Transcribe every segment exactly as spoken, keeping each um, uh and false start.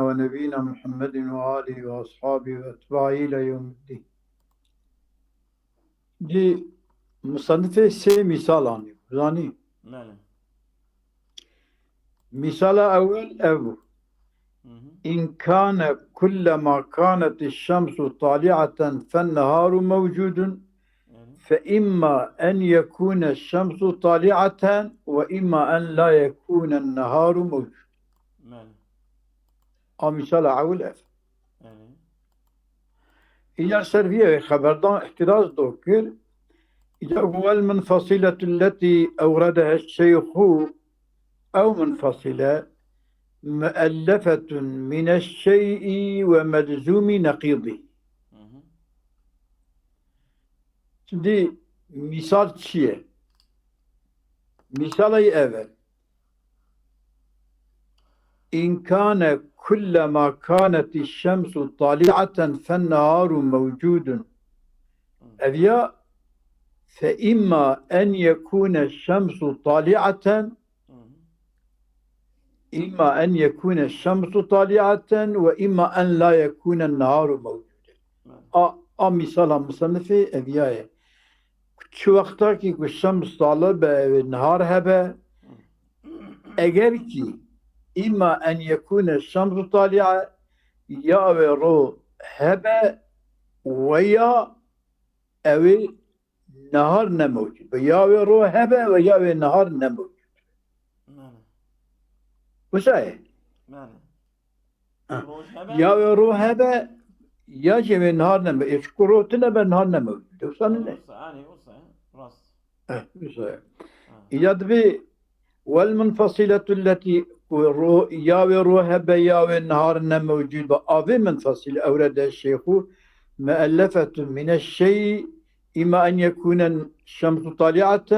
ونبينا محمد وآله وأصحابه وأتباعه إلى يوم الدين. Di musannifê sê mîsal anî. Zanî? Belê. Mîsala ewel ev bû. Hı hı. إن كان كلما كانت الشمس طالعة فالنهار موجود، Belê. فإما أن يكون الشمس طالعة وإما أن لا يكون النهار موجود. Belê. A mîsala ewil ev. Belê. Îcar ser vî ew xeberdan îhtiraz do kir. Îcar والمنفصلة التي أوردها الشيخ أو منفصلة مؤلفة من الشيء وملزوم نقيضه. Hı hı. Şimdi misal çi ye? Misala ev e. إن كان كلما كانت الشمس طالعة فالنهار موجود. Ev ya فإما أن يكون الشمس طالعة، Hı hı. إما أن يكون الشمس طالعة وإما أن لا يكون النهار موجودا. Belê. A, a mîsala musannifê ev ya ye. Çi wexta kî ku şems talib e, ew ê nihar hebe, eger kî إما أن يكون الشمس طالعة، ya ew ê ro hebe, we ya ew ê nihar ne mewcud be. Ya ew ê ro hebe, we ya ew ê nihar ne mewcud. Belê. Wisa ye? Belê. Ha. Roj hebe? Ya wê ro hebe, ya jî wê nihar nebe. Ê çiku ro tune be, nihar nebe. Dewsan ne? Wisa, anî wisa, rast. Eh, wisa. Ha. Ya dibê والمنفصلة التي ku ro, ya wê ro hebe, ya wê nihar ne mewcud be. Avê munfasil ewrede şeyxu مؤلفة من الشيء إما أن يكون الشمس طالعة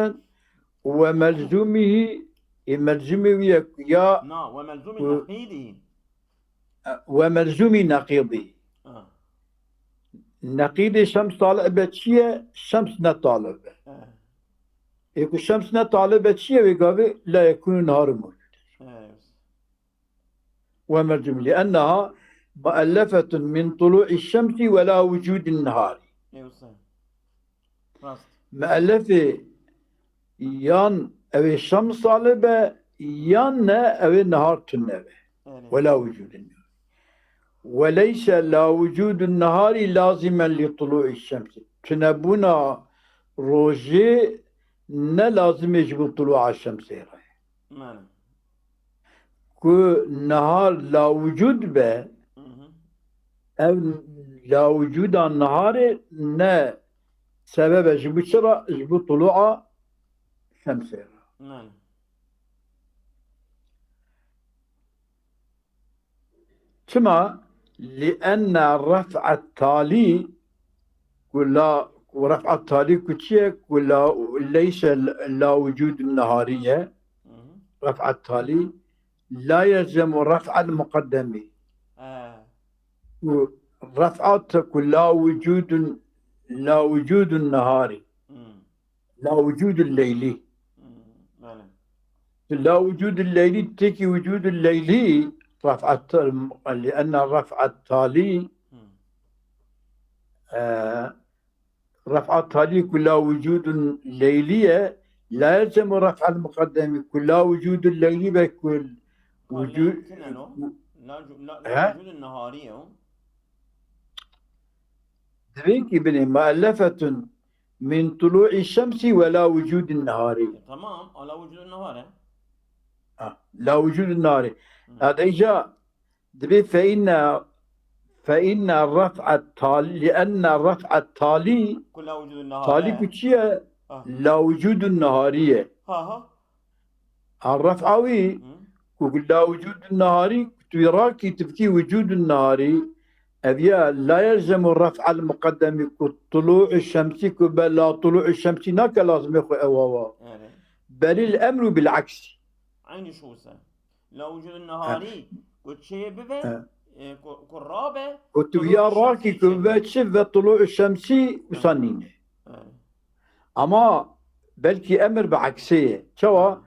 وملزومه، ê melzumê wî ye ku ya Na, وملزوم ku نقيضه. وملزوم نقيضه. Ha. Neqîdê şems talib be çi ye? Şems ne talib be. Ha. Ê ku şems ne talib be çi ye wê gavê? لا يكون النهار موجود. Ha, yes. وملزوم لأنها مؤلفة من طلوع الشمس ولا وجود النهار. Ê wisa. Rast. Muellefê yan ew ê şems talib be, yan ne ew ê nihar tune be. Belê. ولا وجود النهار. وليس لا وجود النهار لازما لطلوع الشمس. Tunebûna rojê ne lazim e ji bo tulûa şemsê re. Belê. Ku nihar lawicûd be, Hı hı. ev lawicûda niharê ne sebeb e ji bo çi re? Ji bo tulûa şemsê re. Belê. Çima? لأن رفع التالي ku la, ku رفع التالي ku çi ye? Ku la, ليس لا وجود نهاري ye. Hı hı. رفع التالي لا يلزم رفع المقدم. He. Ku رفع ku لا وجود، لا وجود نهاري. Hı. لا وجود الليلي. Hmm, belê. لا وجود الليلي تكي وجود الليلي رفع الت-، لأن رفع التالي، Hmm. آه، رفع التالي كل لا وجود ليلية لا يلزم رفع المقدم كل لا وجود الليلي بكل Ha, وجود. Tune no? La ju-, la, la He? Vücudun nehari yo. Divê ki binê مؤلفة من طلوع الشمس ولا وجود النهار. E, tamam, ala vücudun nehar e. Ha, لا وجود النهار. Hı. Hadi îca divê فإن، فإن رفع التالي، لأن رفع التالي، Ku la vücudun nehar talî e. Ku çi ye? Ha. لا وجود النهاري ye. Ha ha. A ref'a wî Hı. ku la vücudun nehari, ku tu yê rakî tifkî vücudun nehari, ev ya لا يلزم رفع المقدم ku tulû'u şemsî ku be la tulû'u şemsî nake lazimê xwe ew awa. Evet. بل الأمر بالعكس. Aynı şu ise. La vücudun nehari ku çê bibe, He. e, ku, ku rabe, Ku tu tulû'u ya şemsî rakî çê ku bibe. Be çi ve tulû'u şemsî wisa nîne. Evet. Ama belkî emir bi eksê ye. Çawa?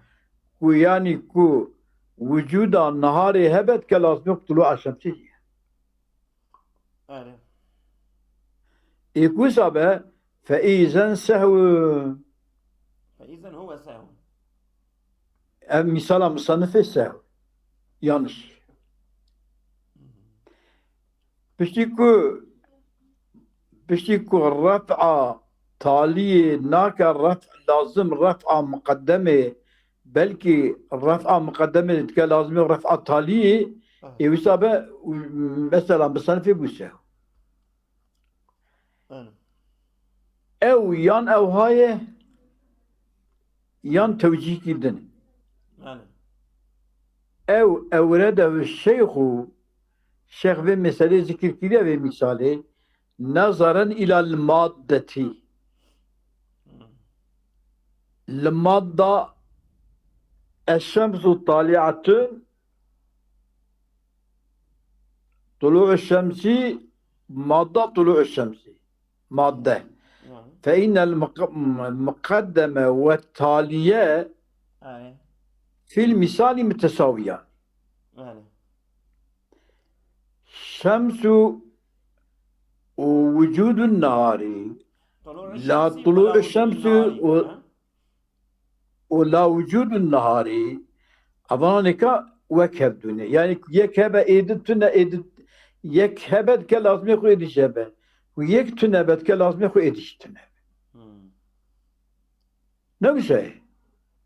Ku yanî ku wicûda niharê hebe dike lazimê ku tulûa şemsê jî. Erê. Ê ku wisa be, fe îzen sehwun. Fe îzen huwe sehwun. Ev mîsala musanifê sehw. Yanlış. Piştî ku, piştî ku ref'a taliyê nake ref, lazim ref'a muqeddemê, belkî ref'a muqeddemê dike lazimê ref'a taliyê, Ah. ê wisa be, mesela, musanifê bû sehw. Bele. Ew yan ewha ye, yan tewcîhkî din. Bele. Ew ewredehu şeyxu, şêx vê meselê zikir kiriye vê mîsalê, nezeren îla l-maddetî. Hmm. L-madda eşşemsu taliatun, tulu'u şemsî, madda tulu'u şemsî. Madde. Yani. Fe innel muq-, muqeddeme ve taliye Yani. fil misali mutesawiyan. Yani. Şemsu u wucudun nahari. Tulu'u La şemsi tulu'u ve la şemsi wucudun nahari, u ha? û la wicûdun niharî, evananêka wek hev dûne. Yani ku yek hebe êdî tune, êdî yek hebe dike lazimê xwe êdî jî hebe. Ku yek tune be dike lazimê xwe êdî jî tune be. Hmm. Ne wisa ye?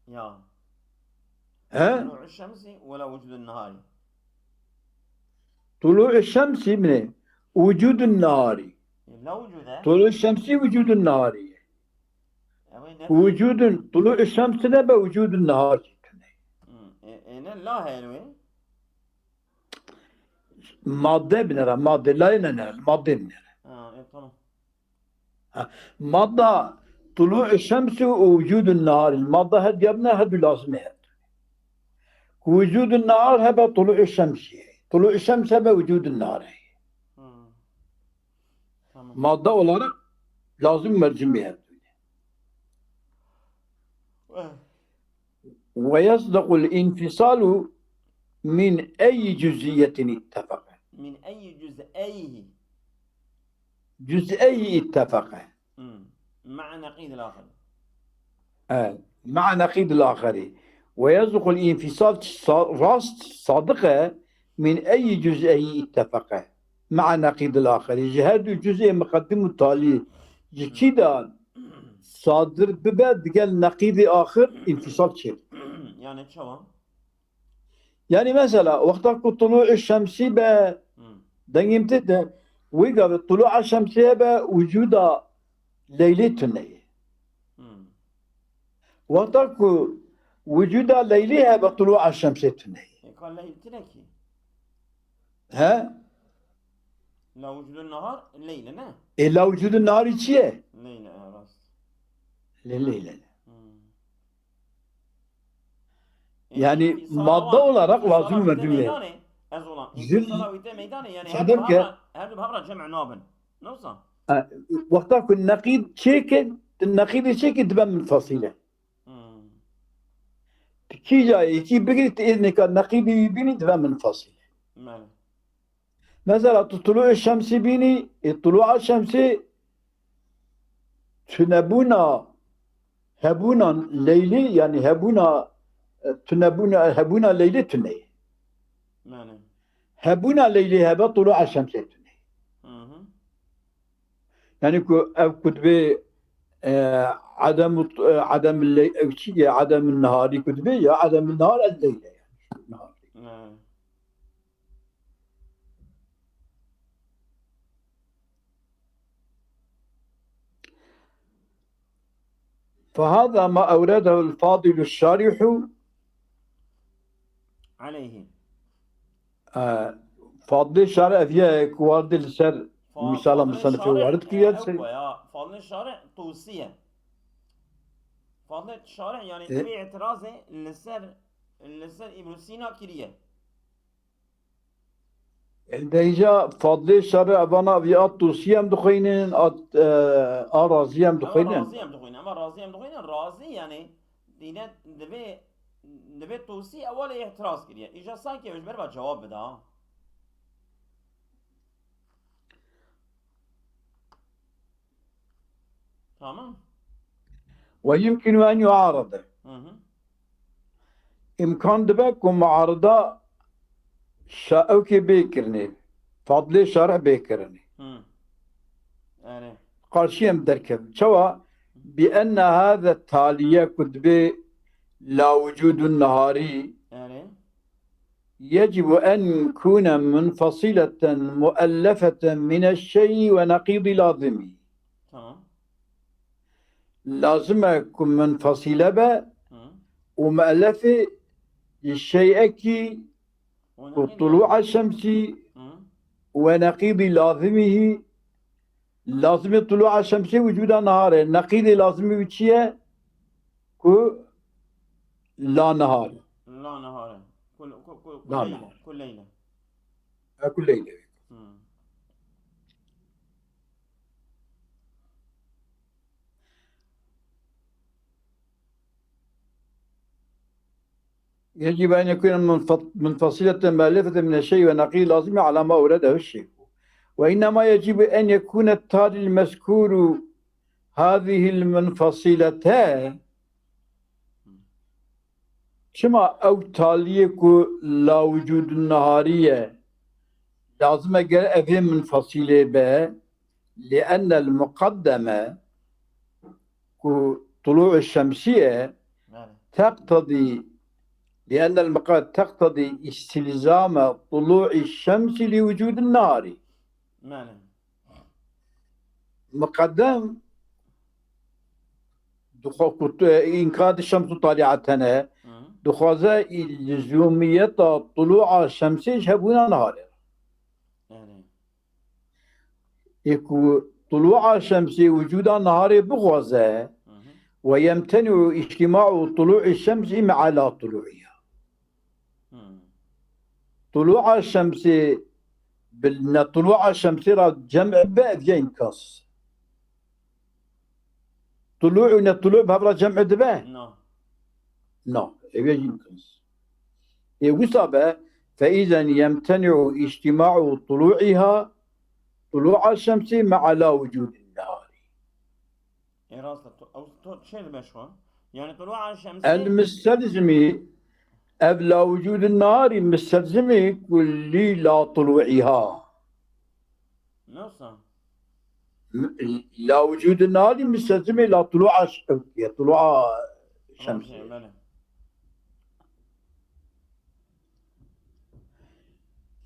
Ya. He? Tulu'u şemsi ve la wucudun niharî. Tulu'u şemsi mine, wucudun niharî. E, la wucude? Tulu'u şemsi wucudun niharî. Ew ê nefî. Wucudun, tulu'u şems tune be, wucudun nehar jî tune. Hmm, e, e, ne la heye wê? Madde binêre, madde, layê ne ne, madde binêre. Ha, e, tamam. Ha, madda tulu'u şemsi û wucudun nehar. Madda her diyar ne, her du lazim e. Ku wucudun nehar hebe tulu'u şemsi. Tulu'u şems hebe wucudun nehar. Hmm. Tamam. Madde olarak lazim mercim bir her türlü. Eh. Ve yasdaqul infisalu min eyyi cüz'iyetin ittefaka. Min eyyi cüz'eyhi. Cüz'eyhi ittefaka. Hmm. Ma'a neqidil ahir. E, ma'a neqidil ahiri. Ve yasdaqul infisal sa-, rast, sadık e, min eyyi cüz'eyi ittefaka. Ma'a neqidil ahiri. Ji her du cüz'ê muqeddim û talî ji kî de sadir bibe, digel neqidê axir infisal çêbe. Yani çawa? Yani mesela, wexta ku tulu'u şemsî be, Hmm. dengê min tê de, wî gavê tulu'a şemsî hebe, wucuda Leylê tune ye. Hmm. Wexta ku wucuda Leylê hebe, tulu'a şemsê tune ye. E, ka Leyl tune ki? He? La wucudun nahar, Leyle ne? E, la wucudun naharî çi ye? Leyle, e, rast. Le-, Leyle. Hmm. Yani, madde olarak lazim ve cümle. Ez olan. Zil-, infisalawî te meydanê, yani her du havra, her du havra cem nabin. Ne wisa? E, wexta ku neqîd çêke, neqîdê çêke dibe minfasîle. Hmm. Ti kî cayê kî bigirî, ti êdneka neqîdê wî bînî dibe minfasîle. Bele. Mesela tu tulu'u şemsî bînî, e, tulu'a şemsê tunebûna, hebûna Leylî, yani hebûna, e, tunebûna, hebûna Leylî tune ye. Yani. Hebûna Leylî hebe tulu'a şemsê tune ye. Hı hı. Yani ku ev kutbê, e, adem, e, adem ley-, ev çi ye? Adem nehari kutbê ya adem nehar el leyle yani. Nehar. Hı. فهذا ما أورده الفاضل الشارح عليه. E, Fadlê Şarî ev ye ku wardê li ser Fa-, misala Fadlê musanifê Şarî, warid kiriye e, ser. Ew ya, Fadlê Şarî Tûsî ye. Fadlê Şarî, yani, e, vê îtirazê li ser, li ser Îbn Sîna kiriye. Dêja Fadlê Şarî evana vî a Tûsî em dixwînin, a, e, a Razî em dixwînin. Ama Razî em dixwînin, ama Razî em dixwînin, Razî yani dîne divê Divê Tusî ewalê îtiraz kiriye. Îja sankî ew ji ber ve cewab bida. Tamam. ويمكن أن يعارض. Hı hı. Îmkan dibe ku muarida şa-, ewkê bê kirinê, fadlê şarih bê kirinê. Hı. Yani. Qarşî em derkevin. Çawa? بأن هذا التالي ku dibê لا وجود النهاري Yani. يجب أن يكون منفصلة مؤلفة من الشيء ونقيض لازمه. Tamam. Lazim e ku munfasile be Hı. û muellefê ji şeyekî Ona ku ne tulu'a diyor? şemsî Hı. we neqîdî lazimî, lazimê tulu'a şemsê wicûda nehar e. Neqîdê lazimî wî çi ye? Ku la nehar e. La nehare. Kul, kul, kul, La kuleyle. nehar. Kuleyle. E, ku leyle. Hı. يجب أن يكون منف-، منفصلة مؤلفة من الشيء ونقيض لازم على ما أورده الشيخ. وإنما يجب أن يكون التالي المذكور هذه المنفصلة. Çima ew taliyê ku la wicûdun neharî ye, lazim e ger evê minfasilê be, لأن المقدمة ku tulu'u şemsî ye, Yani. تقتضي، لأن المقدمة تقتضي استلزام طلوع الشمس لوجود النهار. Yani. Muqeddem dixwe ku tu, înkar di şems û talîa tene, Hı. dixwaze î lizûmiyeta tulu'a şemsê ji hebûna niharê. Yani. Ê ku tulu'a şemsê wicûda niharê bixwaze, Hı hı. ويمتنع اجتماع طلوع الشمس مع لا طلوعها. Hı. Tulu'a şemsê bi ne tulu'a şemsê re cem be, ev ye îmkansız. Tulu' û ne tulu' bi hev re cem dibe? No. No, ev ye îmkansız. Ê wisa be, فإذا يمتنع اجتماع طلوعها، طلوع الشمس، مع لا وجود النهار. E, rast e, to, ew to şey dibe şu an. Yani tulu'a şemsî. المستلزم، ev la وجود النهار مستلزم كلي لا طلوعها. Nasıl? لا وجود النهار مستلزم لا طلوع ش-، طلوع Tamam, شمس. şey, böyle.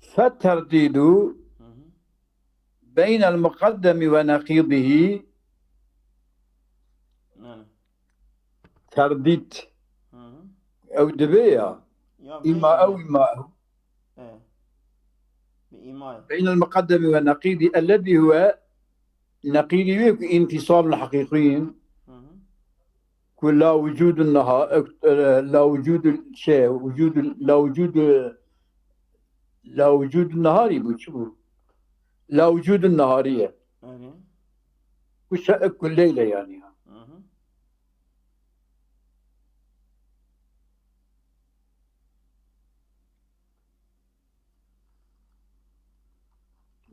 فالترديد Hı hı. بين المقدم ونقيضه. Yani. Terdîd. Hı hı. Ew dibe ya. Ya Îma böyle. ew, îma ew. E. Bir ima. بين المقدم والنقيض الذي هو نقيض ويك انفصال الحقيقيين. Hı hı. Ku la وجود النهار، لا وجود şey, وجود، لا وجود، لا وجود النهاري bu, çi bu? La وجود النهاري ye. Yani. Ku şe-, ku leyle yani. Hı hı.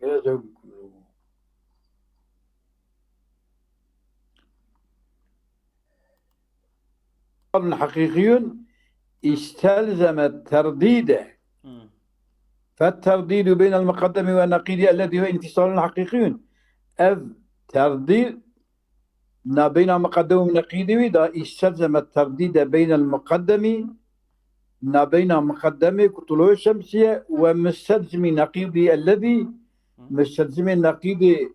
Biraz da حقيقي استلزم الترديد. Hı. فالترديد بين المقدم والنقيض الذي هو انفصال حقيقي. Ev terdîd nabeyna muqeddem û neqîdî wî da, استلزم الترديد بين المقدم، nabeyna muqeddemê ku tulu şemsiye, we mustelzimî neqîdî ellezî, Hı. mustelzimê neqîdê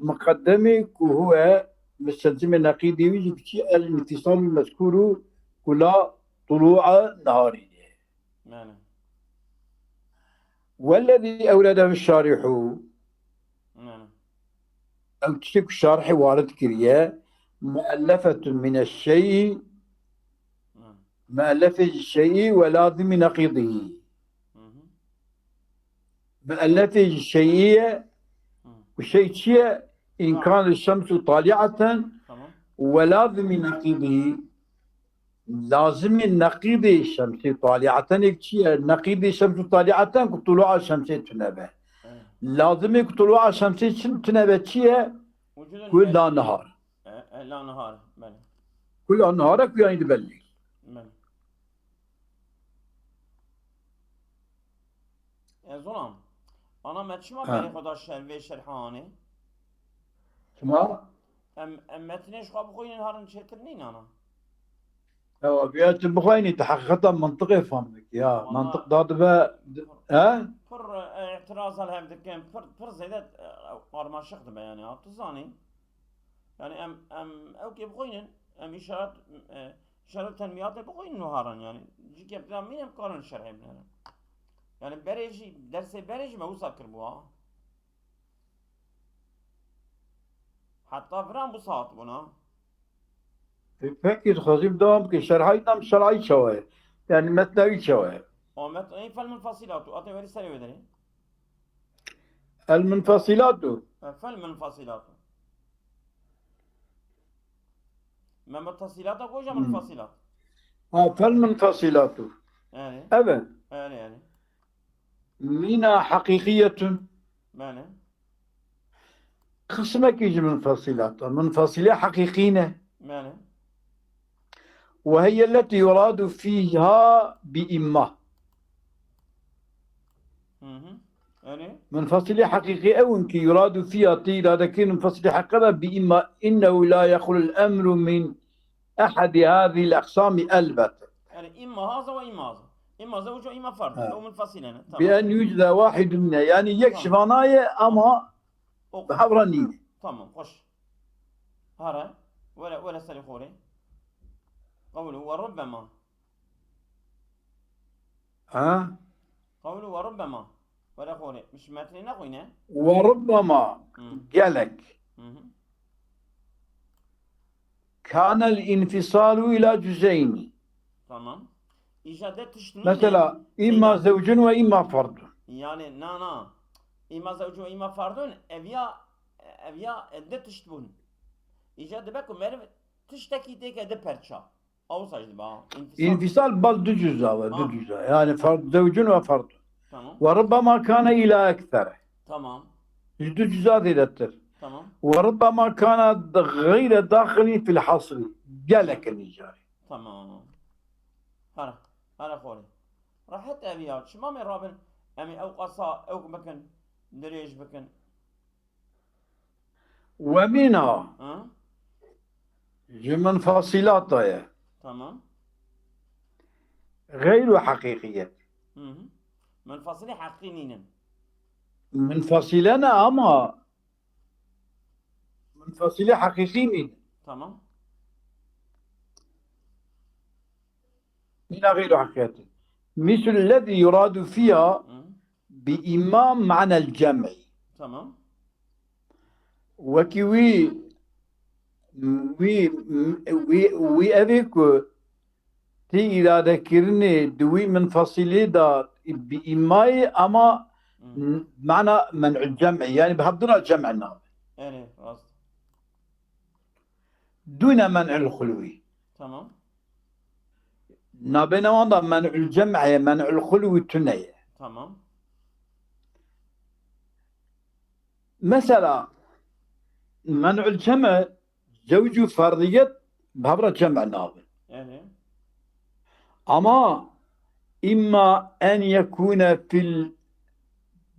muqeddemê ku huwe mustelzimê neqîdî wî jî diçî el-înfîsalul mezkûrû ku la tulû'a neharî ye. Yani. Wellezî ewredehu şarîhû. Yani. Ew tiştê ku şarihê warid kiriye, muellefetun mineşşeyî, Yani. muellefê ji şeyî we lazimî neqîdî. Hı hı. Muellefê ji şeyî ye, Hı. û şey çi ye? Îmkan şems û talîaten Tamam. we lazimî neqîdî. Lazimî neqîdê şemsê talîatenek çi ye? Neqîdê şems û talîaten ku tulûa şemsê tune be. Lazimî ku tulûa şemsê çi tune be çi ye? Ku la nihar. E, e, la nihar, belê. Ku la nihar e ku yanî dibelê. Belê. E, Zolam, ana me çima Ha. berê xwe da şer-, vê şerhanê? Çima? Em, em metnê ji xwe bixwînin herin çêtir nîn ana? Ewa, biya tu bixwînî, tu heqîqeta mantiqê fam dikî, ya. Wala Mantiq da dibe, di-, he? Pir, e, îtirazan hev dikin, pir, pir zêde, e, karmaşik dibe yani, ha, tu zanî. Yani em, em ewkê bixwînin, em îşaret, e, îşaret tenmiyatê bixwînin û herin yani. Cîkê em tira mîn em karin şerhê binêrin. Yani berê jî, dersê berê jî me wisa kiribû ha. Heta viran bu saat bûna. E, peki, dixwazîm dewam bikim. Şerhayî nam şerhayî çawa ye? Yani metnewî çawa ye? O met-, ey fel munfasilatu. Atê werî serê wê derê. El munfasilatu. E, fel munfasilatu. Me muttasilata goja Hmm. munfasilat. Ha, fel munfasilatu. Yani. Evet. Yani, yani. Mîna heqîqiyetun. Belê. Qismekî ji munfasilat e. Munfasilê heqîqî ne. Belê. Ve hiye lletî yuradu fîha bi imma. Hı hı. Yani? Munfasilê heqîqî ew in ki yuradu fîha tê îrade kirin munfasilê heqîqî de bi imma innehu la yexlul emru min ehedi hazihil eqsamî elbet. Yani imma haza ve imma haza. İmma zevcu, imma fard. Ha. Ew munfasile ne? Tamam. Bi en yucde wahidun ne. Yani yek Tamam. ji vana ye ama O bi hev re nîne. Tamam, xweş. Hare, were, were serê xorê. Qewlu ve rubbema. Ha? Qewlu ve rubbema. Were xorê. Miş metnê nexwîne? Ve rubbema. Hı. Gelek. Hı hı. Kanel infisalu ila cüzeyni. Tamam. Îja de tişt nîne. Mesela, îmma Seyda. zewcun ve îmma fardun. Yani, na, na. Îmma zewcun ve îmma fardun, ev ya, ev ya, e, de tişt bûn. Îja dibe ku meriv tiştekî têke di perça. Awsa jî dibe, ha. İnfisal. İnfisal bal du cüza ve, Ha. du cüza. Yani fard, zewcun ve fardun. Tamam. Ve rubbema kane ila eksere. Tamam. Ji du cüza zêdetir. Tamam. Ve rubbema kana gayre daxilî fil hasri. Gelek in îcarê. Tamam. Hara, hara xorê. Rahat ev ya. Çima me rabin? Em ê ew qasa, ew bikin, dirêj bikin. Ve mîna Hı? ji munfasilata ye. Tamam. Gayru heqîqiyet. Hı hı. Munfasilê heqîqî nînin. Munfasile ne ama munfasilê heqîqî nînin. Tamam. Mîna gayru heqîqiyet. Mislu lezî yuradu fîha Hı. bi îmma manel cem'i. Tamam. Wekî wî, wî, wî, wî ev ê ku tê îradekirinê di wî minfasilê de bi îmayê ama Hı. mana men'ul cem'i, yani bi hevdira cem'i nabe. Erê, rast. Dûne men'ul xulwî. Tamam. Nabêne wan de men'ul cem'i ye, men'ul xulwî tune ye. Tamam. Mesela, men'ul cem'i zewc û ferdiyet bi hev re cem'i nabin. Erê. Ama imma en yekûne fil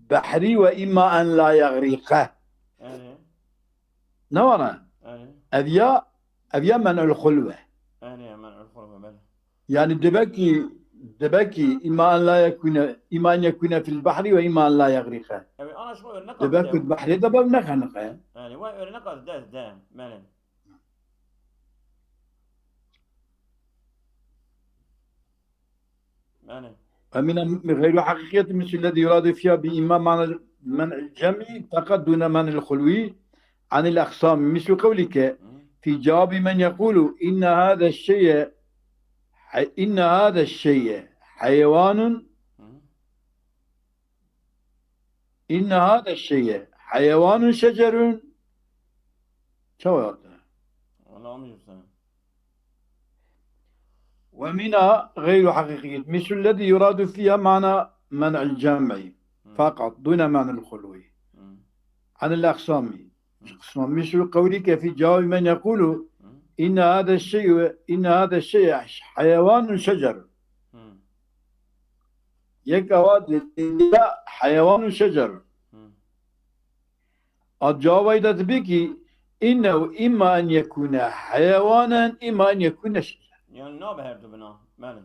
behrî ve imma en la yegrîqe. Erê. Ne wana? Erê. Ev ya, ev ya men'ul xulwe. Erê, men'ul xulwe, belê. Yani dibekî, dibekî îma en la yekûne, îma en yekûne fil behrî ve îma en la yegrîqe. Ew ana ji xwe örnek Dibek ku di behrê de be û nexeniqe. Yani, we örnek de, de, belê. Yani. ومن غير حقيقية مثل الذي يراد فيها بإما معنى منع الجمع فقط دون منع الخلو عن الأقسام، مثل قولك في جواب من يقول إن هذا الشيء، إن هذا الشيء حيوان، إن هذا الشيء حيوان شجر. Çawa hatine? Wala amîr sen. ومنها غير حقيقية، مثل الذي يراد فيها معنى منع الجمع فقط دون معنى الخلو عن الأقسام. قسم مثل قولك في جواب من يقول: إن هذا الشيء، إن هذا الشيء حيوان شجر. Yek awa dêya حيوان شجر. A cevabê de dibê ki: إنه إما أن يكون حيوانا إما أن يكون شجرا. Yani nabe her du bina. Belê.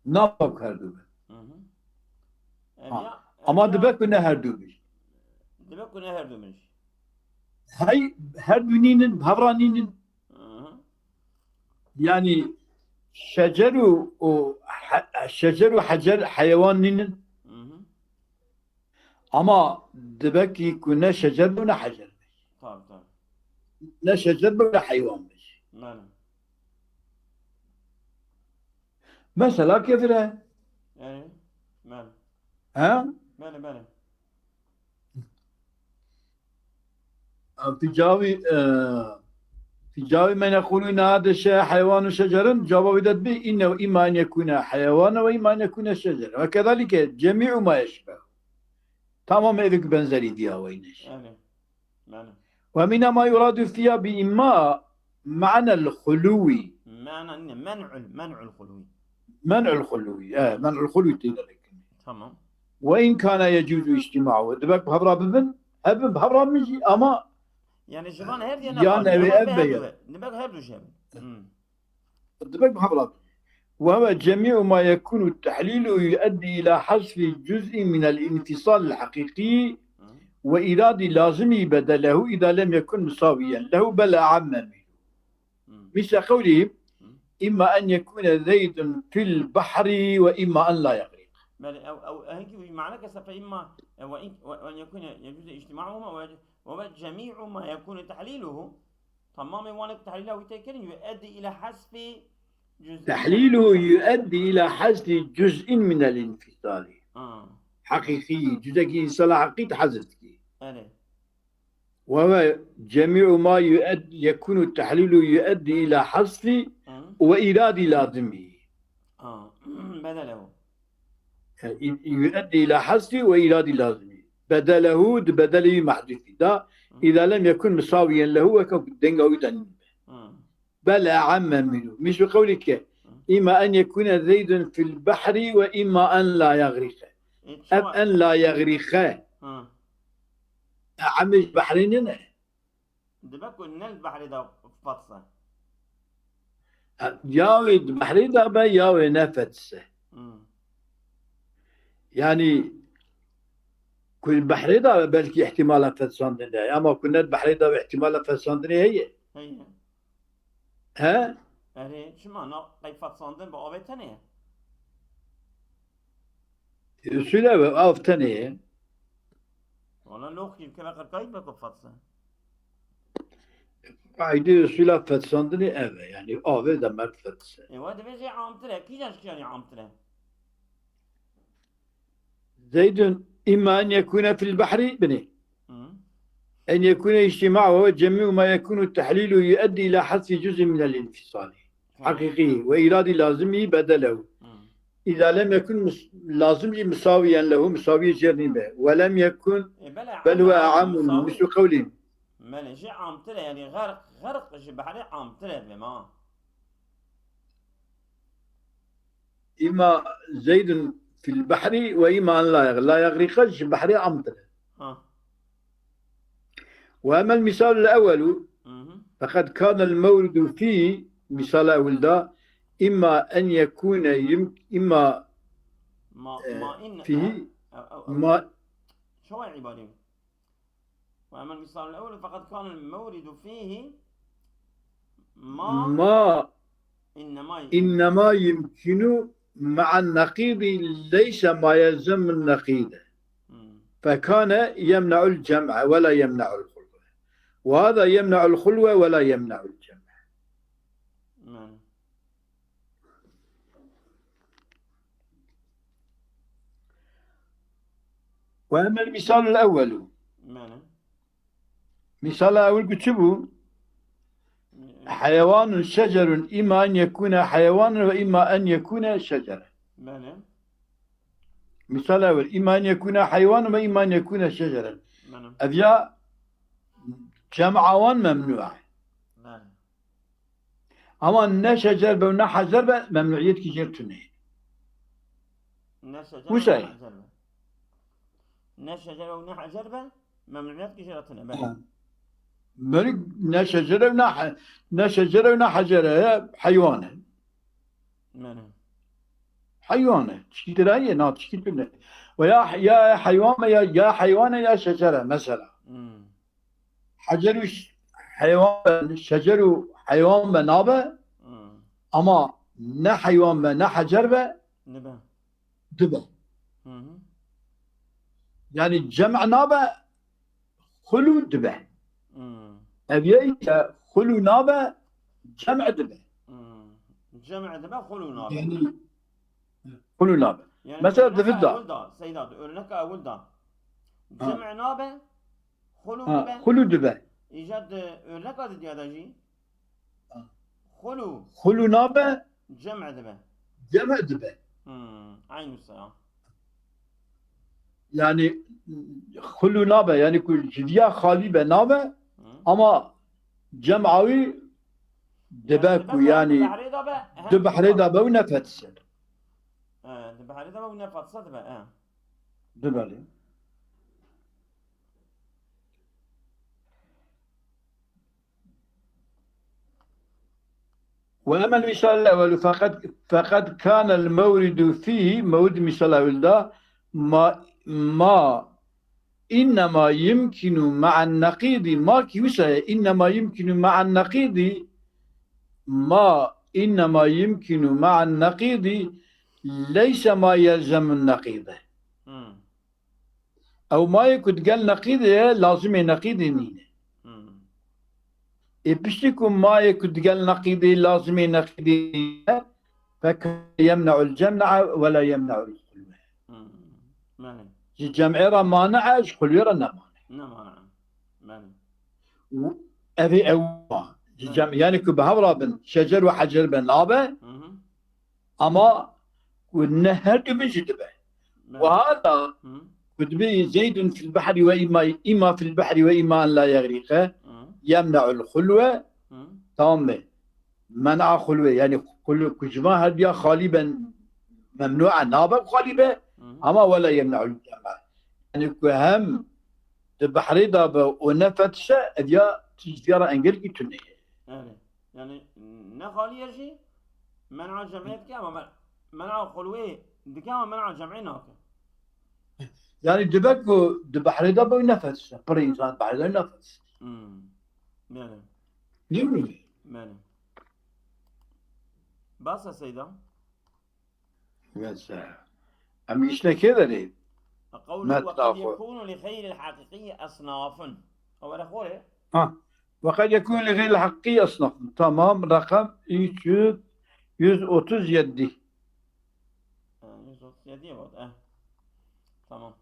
Nabe her du bin. Hı hı. Em Ha. ya, em Ama ya, dibe ku ne her du bin. Dibe ku ne her du bin. Hey, her du nînin, hevra nînin. Hı hı. Yani şecer û, û he-, şecer û hecer heyewan nînin. Hı hı. Ama dibe ki ku ne şecer bû ne hecer bû. Tabii, tabii. Ne şecer bû ne heywan bû. Belê. Mesela kevir e. Yani, belê. He? Belê, belê. في جواب، آه، في جواب من يقول إن هذا الشيء حيوان شجر، cevabê de dibê: إنه إما أن يكون حيوانا وإما أن يكون شجرا وكذلك جميع ما يشبهه. Tamam, evik benzerî diya weyne. Yani, yani. ومنها ما يراد فيها بإما معنى الخلو. Mana ne? Men'ul, men'ul hulwi. منع الخلو. E, منع الخلو tê de dikin. Tamam. وإن كان يجوز اجتماعه. Dibe ku hevra bibin, hebin bi hevra min jî ama Yani ji van her diye ya ne nebe, ev be ya. Dibe her du jî hebin. Hmm. Dibe bi hevra. وهو جميع ما يكون تحليله يؤدي إلى حذف جزء من الانفصال الحقيقي وإيراد لازمه بدله إذا لم يكن مساويا له بل أعم منه. مثل قوله: إما أن يكون زيد في البحر وإما أن لا يغرق. Belê, ew, ew, hinkî wî mane kese fe imma, e, ve in, ve, ve en yekune yecuzu ictimauhuma ve, ve, ve cemî'u ma yekunu tahliluhu. Tamamê wan ku tehlîla wî tê kirin, yueddi ila hasfi cüz'in. تحليله يؤدي إلى حذف جزء من الانفصال. Ha. حقيقي، cüz'ekî înfisala heqîqî hazir dikî. Erê. وهو جميع ما يؤد-، يكون تحليله يؤدي إلى حذف Hı. وإيراد لازمه. Ha. Bedelehu. Yani, يؤدي إلى حذف وإيراد لازمه. Bedelehu, di bedelî mehdûfî da. Hı. إذا لم يكن مساويا له, weke ku denga wî de nîn be. Hı. بل أعم منه. مثل قولك: Hı. إما أن يكون زيد في البحر وإما أن لا يغرق. E, Ev çawa? En la yegrîqe. Hı. E'em ji behrê nîne. Dibe ku ne li behrê de fetse. Ha, ya wê di behrê de be, ya wê ne fetse. Hmm. Yani, ku li behrê de be, belkî ihtimala fetsandinê heye. Ama ku ne di behrê de be, ihtimala fetsandinê heye. Heye. He? Erê, çima na qey fetsandin bi avê tenê ye? Usûl ev e, av tenê ye. Wala loqî keve qirkayî be ku fetse. Qaydê usûla fetsandinê ev e, yani avê de merd fetse. E, we divê jê amtir e, kîjan ji kîjanê amtir e? زيد إما أن يكون في البحر، binê. Hı. أن يكون اجتماعه وجميع ما يكون تحليله يؤدي إلى حذف جزء من الانفصال. Tamam. حقيقي وإيراد لازمه بدله. Hı. إذا لم يكن مس-، لازم مساويا له، مساوي jê re nîbe. ولم يكن، E, belê, بل هو أعم، أعم، مساوي. مثل قولهم. Belê, jê amtir e, yani g'erq, g'erq ji behrê amtir e be ma. إما زيد في البحر وإما أن لا يغ-، لا يغرق ji behrê amtir e. Ha. وأما المثال الأول، Hı hı. فقد كان المورد فيه، misala ewil da, إما أن يكون يم-، إما، Ma, e, ma in, fîhî, ew, ew, ew. Ma, Çawa îbarî? وأما المثال الأول فقد كان المورد فيه ما ما إنما ي- إنما يمكن مع النقيض ليس ما يلزم النقيض. Hmm. فكان يمنع الجمع ولا يمنع الخلو. وهذا يمنع الخلو ولا يمنع الجمع. Hmm. وأما المثال الأول. Mene. Misala ewil ku çi bû? Heyewanun şecerun, îma en yekûne heyewanun ve îma en yekûne şecere. Belê. Misal ewil, îma en yekûne heywanun ve îma en yekûne şeceren. Belê. Ev ya cem'a wan memnû e. Belê. Ama ne şecer be û ne hecer be, memnûiyet kî jêr tune. Ne şecer Wisa ve ye? Ne hecer be. Ne şecer ve ne hecer be, memnûiyet kî jêr tune. Belê. Ha. Belê ne şecer ve ne he-, ne şecer ve ne hecer e, heywan e. Belê. Heywan e. Tişkî tira ye, na tişkî tune. Ve ya, ya heywan be ya, ya heywan e ya şecer e mesela. Hmm. Hecer û ş-, heywan be, şecer û heywan be nabe, Hmm. ama ne heywan be, ne hecer be, Dibe. dibe. Hı hı. Yani cem' nabe, xulu dibe. Hmm. Ev ye ise xulu nabe, cem' dibe. Hmm. Cem' dibe, xulu nabe. Yani xulu nabe. Yani Mesela örnek divida. Ewil da, Seyda, örnek ewil da. Ha. Cem' nabe, xulu Ha, dibe. xulu dibe. Îca di örnek adı diye de jî. Ha. Xulu, Xulu nabe, cem' dibe. cem' dibe. Hmm. Aynı sıra. Yani xulu nabe, yani ku ji viya xalî be nabe, Hı. ama cem'a wî dibe ku yani Di behrê de be, hem di behrê de be û nefetise. E, di behrê de be û nefetise dibe, e. Dibelê. وأما المثال الأول فقد، فقد كان المورد فيه، mewrid misal ewil da, ma, ma إنما يمكن مع النقيض، ma kî wisa ye, إنما يمكن مع النقيض، ma إنما يمكن مع النقيض ليس ما يلزم النقيض. Hmm. Ew mayê ku digel neqîdê ye, lazimê neqîdê nîne. Hmm. Ê piştî ku mayê ku digel neqîdê lazimê neqîdê nîne, fek yemne'u l-cem'a ve la yemne'u l-xulwe. Hmm. Belê. Ji cem'ê re mane e, ji xulwê re nemane. Ne mane. Belê. Û ev ê ew ma. Ji Belê. cem, yani ku bi hev re bin, şecer û hecer be nabe, Hı hı. ama ku ne her du bin jî dibe. Belê. Wiha da Hı. ku dibê Zeydun fil behrî ve îma, îma fil behrî ve îma en la yegrîqe, Hı. yemne'ul xulwe, Hı. tamam mı? Men'a xulwe, yani xulwe, ku ji van her duya xalî ben memnû e, nabe xalî be, Hı. ama wela yemne'ul cem'a. Yani ku hem di behrê de be û nefetişe, ev ya tiştiya re engel kî tune ye. Evet. Yani ne xalî ye jî men'a cem'ê dike ama men-, men'a xulwê dike ama men'a cem'ê nake. Yani dibe ku di behrê de be û nefetişe. Pirê însan behrê de nefetişe. Hmm. Belê. Ne bileyim. Belê. Basa Seyda. Mesela. Em işte kê derê? قوله Met وقد lafı. يكون لغير الحقيقي أصناف. Ew were xorê. Ha. وقد يكون لغير الحقيقي أصناف. Tamam, rakam üç yüz, yüz otuz yedi. Ha, yüz otuz yedi ye, bak, eh. Tamam.